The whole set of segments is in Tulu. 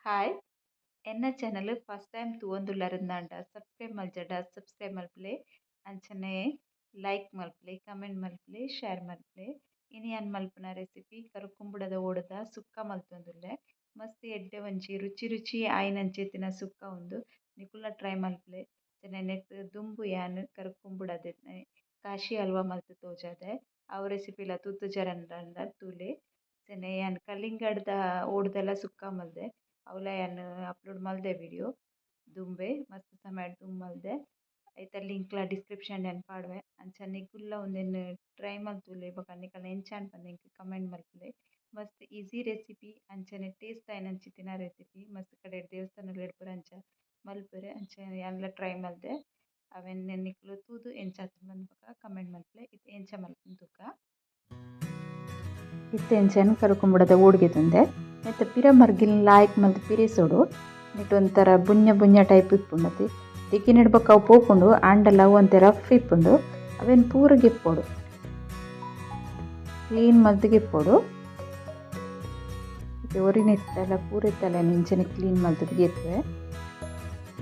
ಹಾಯ್, ಎನ್ನ ಚಾನಲ್ ಫಸ್ಟ್ ಟೈಮ್ ತೂವೊಂದುಲ್ಲರಿಂದಾಂಡ ಸಬ್ಸ್ಕ್ರೈಬ್ ಮಲ್ಜಡ ಸಬ್ಸ್ಕ್ರೈಬ್ ಮಲ್ಪುಲೆ, ಅಂಚನೆ ಲೈಕ್ ಮಲ್ಪುಲೆ, ಕಮೆಂಟ್ ಮಲ್ಪುಲೆ, ಶೇರ್ ಮಲ್ಪುಲೆ. ಇನಿ ಯಾನ್ ಮಲ್ಪುನ ರೆಸಿಪಿ ಕರುಕುಂಬುಡದ ಓಡದ ಸುಕ್ಕ ಮಲ್ತೊಂದುಲ್ಲೆ. ಮಸ್ತ್ ಎಡ್ಡೆ ಒಂಜಿ ರುಚಿ ರುಚಿ ಆಯಿನಂಚೆತಿನ ಸುಕ್ಕ ಉಂದು. ನಿಕುಲ ಟ್ರೈ ಮಲ್ಪುಲೆ. ನೆಟ್ ದುಂಬು ಯಾನ್ ಕರುಕುಂಬುಡದ ಕಾಶಿ ಹಲ್ವಾ ಮಲ್ತ್ ತೋಜಾದೆ. ಅವು ರೆಸಿಪಿಲ ತೂತುಜರಂಡ ತೂಲೆ. ಅಂಚನೆ ಯಾನ್ ಕಲ್ಲಿಂಗಡ್ದ ಓಡದೆಲ್ಲ ಸುಕ್ಕ ಮಲ್ದೆ. ಅವುಲ ಯಾನ್ ಅಪ್ಲೋಡ್ ಮಲ್ದೆ ವಿಡಿಯೋ ದುಂಬೆ ಮಸ್ತ್ ಸಮಯ ದುಂಬು ಮಲ್ದೆ. ಐತ ಲಿಂಕ್ಲ ಡಿಸ್ಕ್ರಿಪ್ಷನ್ ಯಾನ್ ಪಾಡುವೆ. ಅಂಚ ನಿಕುಲ್ಲ ಉಂದೆನ್ ಟ್ರೈ ಮಲ್ತುಲೆ ಬೊಕ ನಿಕಲ್ನ ಎಂಚ ಪಂದ್ ಎಂಕ್ ಕಮೆಂಟ್ ಮಲ್ಪುಲೆ. ಮಸ್ತ್ ಈಸಿ ರೆಸಿಪಿ ಅಂಚನೆ ಟೇಸ್ಟ್ ಆಯಿನಂಚಿತ್ತಿನ ರೆಸಿಪಿ. ಮಸ್ತ್ ಕಡೆ ದೇವಸ್ಥಾನಲೆಡ್ ಪೂರ ಅಂಚ ಮಲ್ಪುವೆರ್. ಅಂಚ ಯಾನ್ಲ ಟ್ರೈ ಮಲ್ದೆ. ಅವೆನ್ ನಿಕುಲು ತೂದು ಎಂಚ ಆತ್ಂಡ್ ಬೊಕ ಕಮೆಂಟ್ ಮಲ್ಪುಲೆ. ಇತ್ತೆ ಎಂಚ ಮಲ್ಪುನ ತೂಕ. ಇತ್ತೆ ಎಂಚನ ಕರುಕುಂಬುಡದ ಓಡ್ಗೆ ತುಂದೆ. ನೆತ್ತ ಪಿರ ಮರ್ಗಿಲ್ ಲಾಯ್ಕ್ ಮಲ್ತ್ ಪಿರೆಸೋಡು. ನೆಟ್ ಒಂಥರ ಬುಂಜ ಬುಂಜ ಟೈಪ್ ಇಪ್ಪುಂಡು. ತಿಕ್ಕಿನೆಡ್ ಬೊಕ್ಕ ಅವು ಪೋಪುಂಡು. ಆಂಡಲ ಅವು ಒಂತೆ ರಫ್ ಇಪ್ಪುಂಡು. ಅವೆನ್ ಪೂರ ಗೆಪ್ಪೊಡು, ಕ್ಲೀನ್ ಮಲ್ತ್ ಗೆಪ್ಪೊಡು. ಒರಿನ ಇತ್ತಲ್ಲ ಪೂರ ಇತ್ತಲ್ಲ ಇಂಚನೆ ಕ್ಲೀನ್ ಮಲ್ತದ್ ಗೆಪ್ಪುವೆ.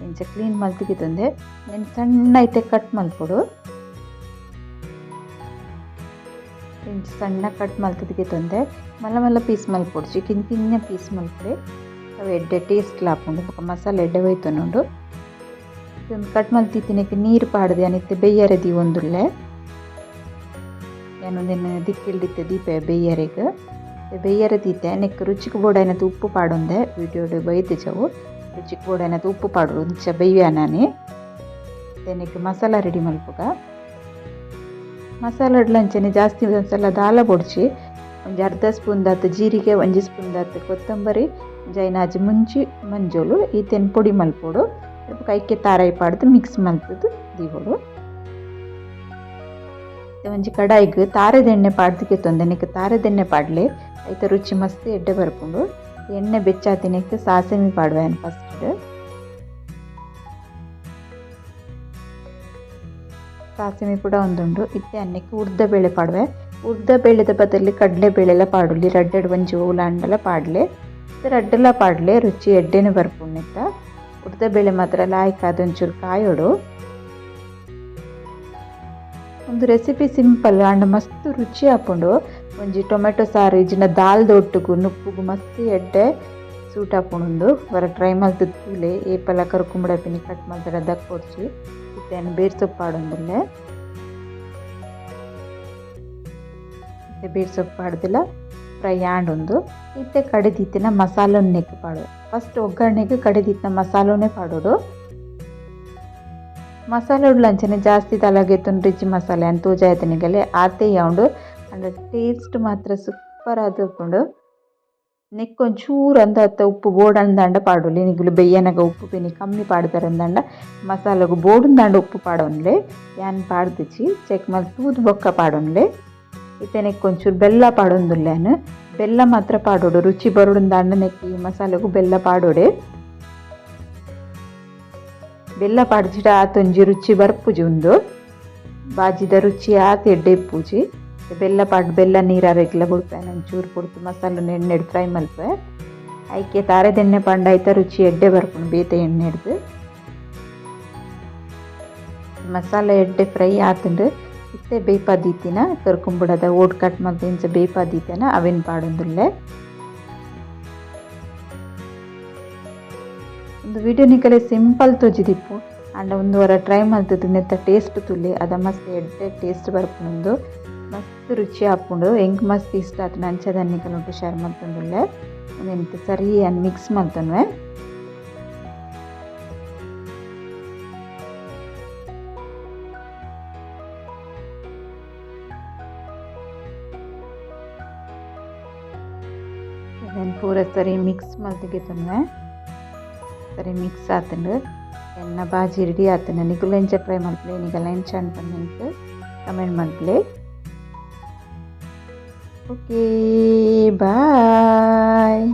ಇಂಚ ಕ್ಲೀನ್ ಮಲ್ತ್ ಗೆತ್ತೊಂದೆ ನೆನ್ ಸಣ್ಣ ಐತೆ ಕಟ್ ಮಲ್ಪೊಡು. ಇಂಚ ಸಣ್ಣ ಕಟ್ ಮಲ್ತದ್ ಗೆತ್ತೊಂದೆ ಮಲ್ಲ ಮಲ್ಲ ಪೀಸ್ ಮಲ್ಪೊಡು. ಕಿನ್ನ ಕಿನ್ನ ಪೀಸ್ ಮಲ್ಪೊಡು. ಅವು ಎಡ್ಡೆ ಟೇಸ್ಟ್ ಆಪುಂಡು ಬೊಕ ಮಸಾಲೆ ಎಡ್ಡೆ ಒಯ್ತೊನುಂಡು. ಕಟ್ ಮಲ್ತಿತ್ತಿನಕ್ಕೆ ನೀರು ಪಾಡ್ದೆ ಯಾನ್ ಇತ್ತೆ ಬೆಯ್ಯರೆ ದೀವೊಂದುಲ್ಲೆ. ಯಾನ್ ಉಂದೆನ್ ದಿಕ್ಕೆಲ್ಡಿತ್ತೆ ದೀಪೆ ಬೆಯ್ಯರೆಗ್. ಬೆಯ್ಯರೆ ದೀತೆ. ನೆಕ್ಕ್ ರುಚಿಕ್ ಬೋಡಾಯಿನತ್ ಉಪ್ಪು ಪಾಡೊಂದೆ. ವಿಡಿಯೋಡ್ ಬೈದಿಜವು. ರುಚಿಕ್ ಬೋಡಾಯಿನತ್ ಉಪ್ಪು ಪಾಡೊಡು. ಇಂಚ ಬೆಯ್ಯ ನಾನೆ. ನೆಕ್ಕ್ ಮಸಾಲ ರೆಡಿ ಮಲ್ಪುಗ. ಮಸಾಲೆಡ್ಲ ಅಂಚನೆ ಜಾಸ್ತಿ ಮಸಾಲ ದಾಲ ಬೊಡ್ಚಿ. ಒಂಜಿ ಅರ್ಧ ಸ್ಪೂನ್ ದಾತ್ ಜೀರಿಗೆ, ಒಂಜಿ ಸ್ಪೂನ್ ದಾತ್ ಕೊತ್ತಂಬರಿ, ಒಂಜಿ ಐನಾಜಿ ಮುಂಚಿ ಮಂಜೊಲು ಈತೆನ್ ಪೊಡಿ ಮಲ್ಪೊಡು. ಐಕೆ ತಾರಾಯಿ ಪಾಡ್ದು ಮಿಕ್ಸ್ ಮಲ್ತುದು ದೀವೊಡು. ಒಂಜಿ ಕಡಾಯಿಗ್ ತಾರೆದ ಎಣ್ಣೆ ಪಾಡ್ದು ಗೆತ್ತೊಂದೆ. ನೆಕ್ಕ್ ತಾರೆದ ಎಣ್ಣೆ ಪಾಡ್ಲೆ ಐತ ರುಚಿ ಮಸ್ತ್ ಎಡ್ಡೆ ಬರ್ಪುಂಡು. ಎಣ್ಣೆ ಬೆಚ್ಚಾತಿನೆಕ್ ಸಾಸಿಮೆ ಪಾಡುವೆ ಫಸ್ಟ್. ಸಾಸಿಮೆ ಕೂಡ ಒಂದುಂಡು. ಇತ್ತೆ ಅನ್ನಕ್ಕೆ ಉರ್ದ ಬೇಳೆ ಪಾಡುವೆ. ಉರ್ದ ಬೇಳೆದ ಬದಲು ಕಡಲೆ ಬೇಳೆಲ ಪಾಡೊಲಿ. ರಡ್ಡೆಡ್ ಒಂಜಿ ಓಲಾಂಡಲ ಪಾಡ್ಲೆ. ರಡ್ಡೆಲ ಪಾಡ್ಲೆ ರುಚಿ ಎಡ್ಡೆನೆ ಬರ್ಪುಂಡು. ಉರ್ದ ಬೇಳೆ ಮಾತ್ರ ಲಾಯ್ಕ್ ಆದ್ ಒಂಚೂರು ಕಾಯೊಡು. ಒಂದು ರೆಸಿಪಿ ಸಿಂಪಲ್ ಆಂಡ ಮಸ್ತ್ ರುಚಿ ಆಪುಂಡು. ಒಂಜಿ ಟೊಮೆಟೊ ಸಾರು ಇಜ್ಜಿಂಡ ದಾಲ್ದ ಒಟ್ಟುಗು ನುಪ್ಪುಗು ಮಸ್ತ್ ಎಡ್ಡೆ ಸೂಟ್ ಆಪುಂಡು. ವರ ಟ್ರೈ ಮಲ್ತುದು ತೂಲೆ. ಏಪಲ ಕರುಕುಂಬುಡ ಪಿನಿ ಕಟ್ ಮಲ್ತಡ ದಕ್ಕೊಡ್ಚಿ. ಇತ್ತೆ ಯಾನ್ ಬೇರ್ ಸೊಪ್ಪು ಪಾಡೊಂದುಲ್ಲೆ. ಇತ್ತೆ ಬೇರ್ ಸೊಪ್ಪು ಪಾಡ್ದಿಲ್ಲ ಫ್ರೈ ಆಂಡುಂದು. ಇತ್ತೆ ಕಡೆದಿತ್ತಿನ ಮಸಾಲನ್ ನೆಕ್ಕ್ ಪಾಡುವೆ. ಫಸ್ಟ್ ಒಗ್ಗರಣೆಗ್ ಕಡೆದಿತ್ತಿನ ಮಸಾಲನೆ ಪಾಡೊಡು. ಮಸಾಲೆ ಅಂಚನೆ ಜಾಸ್ತಿ ದಾಲ ರಿಚ್ ಮಸಾಲೆ ಅಂತ ತೋಜಾಯ್ತನಿಗಲೆ ಆತೆ ಉಂಡು. ಅಂಡ ಟೇಸ್ಟ್ ಮಾತ್ರ ಸೂಪರ್ ಆದ್ ಉಪ್ಪುಂಡು. ನೆಕ್ಕ್ ಒಂಚೂರು ಅಂದ ಉಪ್ಪು ಬೋಡಂದಾಂಡ ಪಾಡೊಲಿ. ನಿಗುಲು ಬೆಯ್ಯನಗ ಉಪ್ಪು ಪಿನಿ ಕಮ್ಮಿ ಪಾಡ್ದರಂದಾಂಡ ಮಸಾಲೆಗ್ ಬೋಡುಂದಾಂಡ ಉಪ್ಪು ಪಾಡೊನ್ಲೆ. ಯಾನ್ ಪಾಡ್ದಿಜಿ. ಚೆಕ್ ಮಲ್ತ್ ತೂದು ಬೊಕ್ಕ ಪಾಡೊನ್ಲೆ. ಇತ್ತೆ ನೆಕ್ಕ್ ಒಂಚೂರು ಬೆಲ್ಲ ಪಾಡೊಂದುಲ್ಲೆ ಯಾನ್. ಬೆಲ್ಲ ಮಾತ್ರ ಪಾಡೊಡು. ರುಚಿ ಬರೊಡುಂದಾಂಡ ನೆಕ್ಕ್ ಈ ಮಸಾಲೆಗು ಬೆಲ್ಲ ಪಾಡೊಡೆ. ಬೆಲ್ಲ ಪಾಡ್ಜಿಡ ಆತೊಂಜಿ ರುಚಿ ಬರ್ಪುಜಿ ಉಂದು. ಬಾಜಿದ ರುಚಿ ಆತ್ ಎಡ್ಡೆ ಇಪ್ಪುಜಿ. ಬೆಲ್ಲ ಪಾಡ್ ಬೆಲ್ಲ ನೀರಾರೆಗ್ಲ ಬುಡ್ಪೆ. ಒಂಚೂರು ಪೊರ್ತು ಮಸಾಲೆ ಎಣ್ಣೆಡ್ ಫ್ರೈ ಮಲ್ಪೆ. ಐಕೆ ತಾರೆದೆಣ್ಣೆ ಪಾಂಡ ಐತ ರುಚಿ ಎಡ್ಡೆ ಬರ್ಪುಂಡು ಬೇತೆ ಎಣ್ಣೆಡ್ದು. ಮಸಾಲೆ ಎಡ್ಡೆ ಫ್ರೈ ಆತುಂಡು. ಇತ್ತೆ ಬೇಯ್ಪಾದೀತಿನ ಕರುಕುಂಬುಡದ ಓಡ್ ಕಟ್ ಮಲ್ತ್ ಇಂಚ ಬೇಯ್ಪಾದೀತೆನ ಅವೆನ್ ಪಾಡೊಂದುಲ್ಲೆ. ಒಂದು ವಿಡಿಯೋ ನಿಕಲೆ ಸಿಂಪಲ್ ತೋಜಿದಿಪ್ಪು. ಆಂಡ ಒಂದು ವರ ಟ್ರೈ ಮಲ್ತುದು ನೆತ್ತ ಟೇಸ್ಟ್ ತೂಲೆ. ಅದ ಮಸ್ತ್ ಎಡ್ಡೆ ಟೇಸ್ಟ್ ಬರ್ಪುಂಡು. ಮಸ್ತ್ ರುಚಿ ಆಪುಂಡು. ಎಂಕ್ ಮಸ್ತ್ ಇಷ್ಟ ಆತುಂಡು. ಅಂಚದ ನಿಕಲ್ನೊಟ್ಟು ಶೇರ್ ಮಲ್ತೊಂದುಲ್ಲೆ. ಉಂದೆನ್ ಸರಿ ಯಾನ್ ಮಿಕ್ಸ್ ಮಲ್ತೊನ್ವೆ. ಪೂರ ಸರಿ ಮಿಕ್ಸ್ ಮಲ್ತ್ ಗೆತೊನ್ವೆ. ಸರಿ ಮಿಕ್ಸ್ ಆತುಂಡು. ಎನ್ನ ಬಾಜಿ ರೆಡಿ ಆತುಂಡು. ನಿಕುಲು ಎಂಚ ಟ್ರೈ ಮಲ್ಪುಲೆ, ನಿಕಲ್ನ ಎಂಚ ಪಂದ್ ಎಂಕ್ ಕಮೆಂಟ್ ಮಲ್ಪುಲೆ. Okay, boy.